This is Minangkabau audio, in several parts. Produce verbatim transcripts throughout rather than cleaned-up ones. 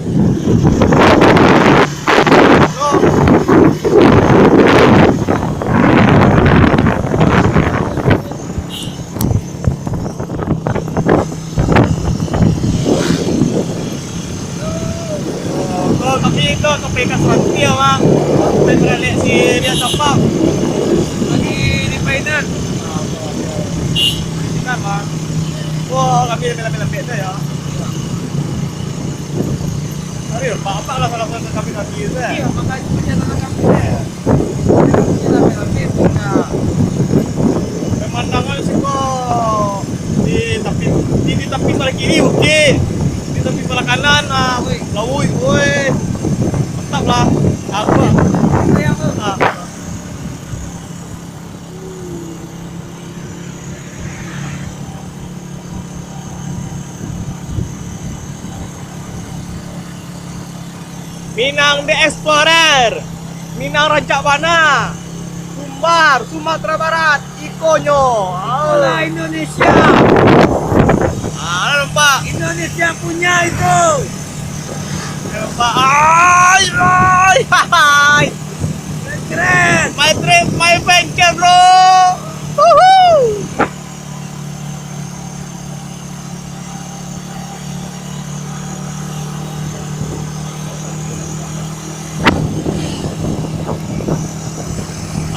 Oh, tapi itu sampai ka Serambi ya, Bang. Sampai baralek si dia siapa? Lagi di Painan. Kan, Bang. Wah, kami lambek-lambek tu ya. Aduh, apa-apa lah kalau kami-kami tu, eh. Iya, makanya perjalanan kami, eh. Pemandangan siko di tapi, di, di tapi sebelah kiri bukit, di tapi sebelah kanan, ah, lauik, woi. Mantap lah. Apa? Ah. Minang di Explorer, Minang rancak bana, Sumbar, Sumatera Barat, ikonyo. Itulah Indonesia. Ah, nampak. Indonesia punya itu. Nampak. Ai, ai, hai. Keren. My trip, my venture, bro. Woohoo.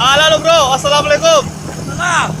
Halo, bro. Assalamualaikum. Salam.